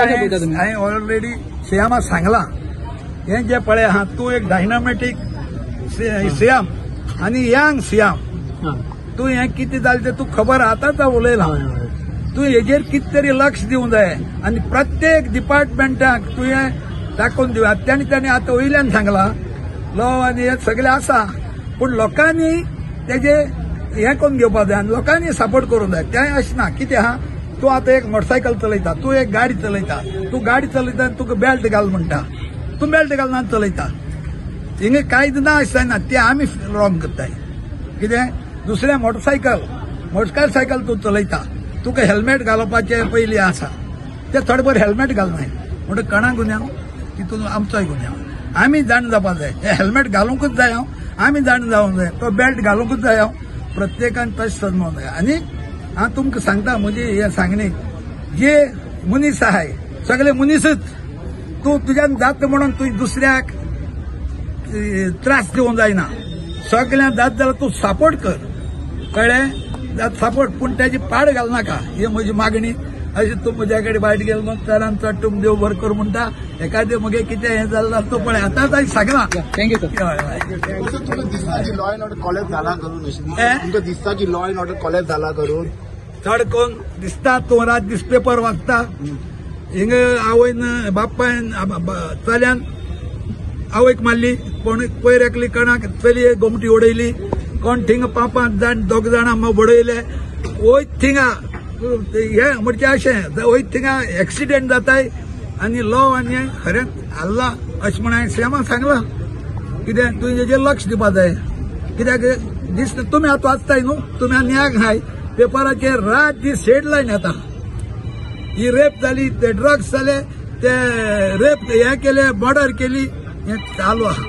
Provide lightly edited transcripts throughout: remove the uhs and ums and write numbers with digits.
हांवें ऑलरेडी सीएमाक सांगलां हें जें पळय आहा तूं एक डायनामॅटीक सीएम आनी यंग सीएम, तूं हें कितें जालें तें तूं खबर आतांच उलयलां. तूं हेजेर कितें तरी लक्ष दिवंक जाय आनी प्रत्येक डिपार्टमेंटाक तुवें दाखोवन दिवं. ताणें ताणें आतां वयल्यान सांगलां लॉ आनी हें सगळें आसा, पूण लोकांनी तेजें हें करून घेवपाक जाय आनी लोकांनी सपोर्ट करूंक जाय. तें अशें ना कितें आहा, तूं आतां एक मोटरसायकल चलयता, तूं एक गाडी चलयता, तूं गाडी चलयता आनी तुका बेल्ट घाल म्हणटा, तूं बेल्ट घालना चलयता, हिंगा कांयच ना अशें जायना, तें आमी रॉंग करताय. कितें दुसरें मोटरसायकल तूं चलयता, तुका हेल्मेट घालपाचें पयलीं आसा, ते थोडे बरें हेल्मेट घालनाय म्हणटकीर कोणा गुन्यांव, तितून आमचोय गुन्यांव. आमी जाण जावपाक जाय, हें हेल्मेट घालूंकच जाय हांव, आमी जाण जावंक जाय, तो बेल्ट घालूंकच जाय हांव, प्रत्येकान तशें समजूंक जाय. आनी हांव तुमकां सांगता म्हजी हें सांगणी, जे मनीस आहाय सगळे मनीसच, तूं तुज्यान जाता म्हणून तूं दुसऱ्याक त्रास दिवंक जायना, सगळ्यांक जात जाल्यार तूं सपोर्ट कर, कळ्ळें, सपोर्ट, पूण तेजी पाड घालनाका, ही म्हजी मागणी. अशें तूं म्हज्या कडेन बायट गेलो मग चडान चड तूं देव बरो कर म्हणटा, एखादें मगे कितें हें जालें जाल्यार तूं पळय आतांच हांवें सांगलां. Thank you sir. तुमकां दिसता की लॉ एंड ऑर्डर कॉलेज जाला करून? तुमकां दिसता की लॉ एंड ऑर्डर कॉलेज जाला करून? चड करून दिसता. तूं रात दीस पेपर वाचता, हिंगा आवयन बापायन चल्यान आवयक मारली, कोण पयर एकली कणाक चलये गोमटी उडयली, कोण थिंगा 5 5 जाण 2 जाणां बडयले, वयत थिंगा हे म्हणजे अशें वयत थिंगा एक्सिडेंट जाताय आनी लॉ आनी खरेंच हाल्ला अशें म्हण हांवें सीएमाक सांगलां. कितें तुवें हेजेर लक्ष दिवपा जाय, कित्याक दीस तुमी आतां वाचताय न्हू, तुमी आनी हाय पेपराचेर रात दीस हेडलायन येता, ही रेप जाली, ते ड्रग्स जाले, ते रेप हें केले, मर्डर केली, हें चालू आहा.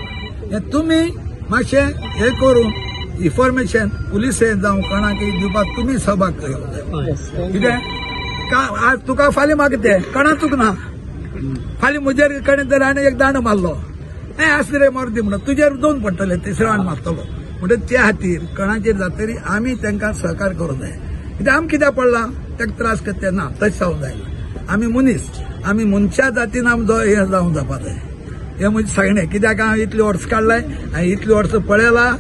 हें तुमी मातशें हें करून इन्फॉर्मेशन पुलिसेन जावं कोणाक दिवपाक तुमी सहभाग घेवंक जाय. कितें आज तुका फाल्यां मागता ते कोणाचूक ना, फाल्यां म्हजेर कडेन तर हाणें एक दांडो मारलो, हें आसलें रे मर्दी म्हणून तुजेर 2 पडटले, तिसऱ्या मारतलो. म्हणटकीर त्या खातीर कोणाचेर जातरी आमी तांकां सहकार करूंक जाय. कित्याक आमी कित्याक पडलां ताका त्रास करते ना, तशें जावंक जायना. आमी मनीस, आमी मनशा जातीन आमचो हें जावंक जावपा जाय, हें म्हजें सांगणें. कित्याक हांवें इतलीं वर्सां काडलाय, हांवें इतलीं वर्सां पळयलां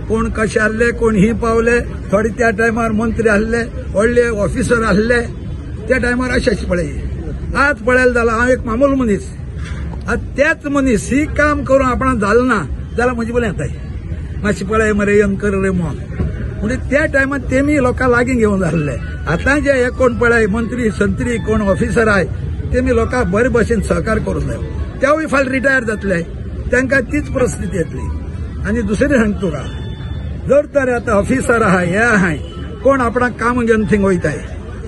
कोण कशे आसले, कोण ही पावले, थोडे त्या टायमार मंत्री आसले, व्हडले ऑफिसर आसले, त्या टायमार अशें अशें पळय. आज पळयलें जाल्यार हांव एक मामूल मनीस, आज तेच मनीस ही काम करून आपणाक जालें ना जाल्यार म्हजे पळय येताय मातशें पळय मरे येवन कर रे म्हण. म्हणजे त्या टायमार तेमी लोकां लागीं घेवन आसले. आतां जे हे कोण पळय मंत्री संत्री कोण ऑफिसर आहाय तेमी लोकांक बरे भशेन सहकार करूंक जाय. तेवूय फाल्यां रिटायर जातले, तांकां तीच परिस्थिती येतली. आनी दुसरें सांगता तुका, जर तर आतां ऑफिसर आहाय हे आहाय कोण आपणाक काम घेवन थिंग वयताय,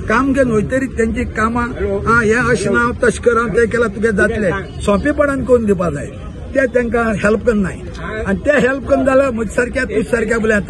काम घेवन वयतरी तेंची कामां आं हें अशें ना तशें कर तें केल्यार तुगे जातलें, सोंपेपणान करून दिवपा जाय, ते तांकां हेल्प करनाय. आनी ते हेल्प करून जाल्यार म्हजे सारक्या तुज सारक्या बोले येता.